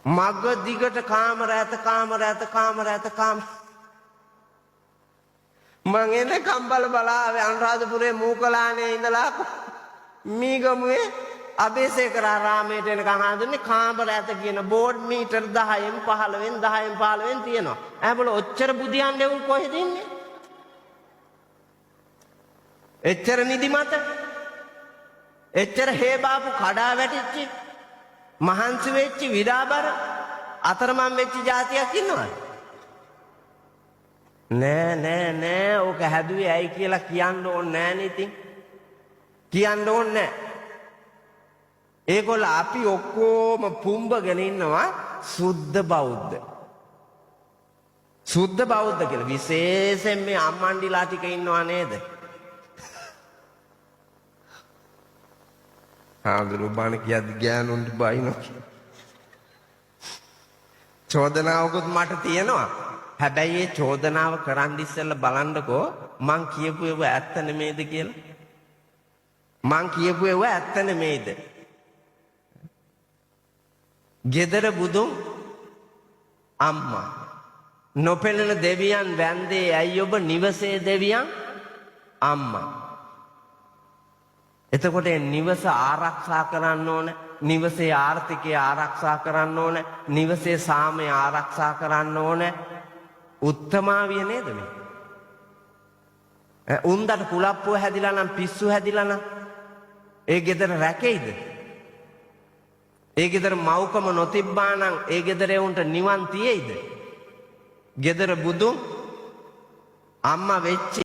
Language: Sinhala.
මග දිගට කාමර ඇත කාමර ඇත කාමර ඇත කාමර. මං එනකම් බල බලා ආවේ අනුරාධපුරේ මූකලානේ ඉඳලා මීගමුවේ අබේසේකරාරාමයට එනකන් ආදුන්නේ කාමර ඇත කියන බෝඩ් මීටර් 10න් 15න් 10න් 15න් තියෙනවා. ඈ බල ඔච්චර බුදියන් දෙවුන් කොහෙද ඉන්නේ? එච්චර නිදිමත, එච්චර හේබාපු කඩා වැටිච්චි මහන්සි වෙච්චි විඩාබර අතරමං වෙච්ච ජාතියක් ඉන්නවද? නෑ නෑ නෑ, ඕක හැදුවේ ඇයි කියලා කියන්න ඕනේ නෑනේ ඉතින්. කියන්න ඕනේ නෑ. ඒගොල්ල අපි ඔක්කොම පුම්බගෙන ඉන්නවා සුද්ධ බෞද්ධ. සුද්ධ බෞද්ධ කියලා. විශේෂයෙන් මේ අම්මන්ඩිලා ටික ඉන්නවා නේද? හාමුදුරුවෝ බණ කියද්දි ගෑනුන්ට බයිනෝ. චෝදනාවකුත් මට තියෙනවා. හැබැයි ඒ චෝදනාව කරන් ඉස්සෙල්ලා බලන්නකෝ මං කියපු ඒවා ඇත්ත නෙමෙයිද කියලා. මං කියපු ඒවා ඇත්ත නෙමෙයිද? ගෙදර බුදුන් අම්මා නොපෙනෙන දෙවියන් වැන්දේ ඇයි ඔබ නිවසේ දෙවියන් අම්මා. එතකොට ඒ නිවස ආරක්ෂා කරන්න ඕන, නිවසේ ආර්ථිකය ආරක්ෂා කරන්න ඕන, නිවසේ සාමය ආරක්ෂා කරන්න ඕන. උත්තමාවිය නේද මේ? උන්දට කුලප්පුව හැදිලා නම්, පිස්සු හැදිලා නම් ඒ ගෙදර රැකෙයිද? ඒ ගෙදර මව්කම නොතිබ්බා නම් ඒ ගෙදර උන්ට නිවන් තියෙයිද? ගෙදර බුදුන් අම්මා වෙච්ච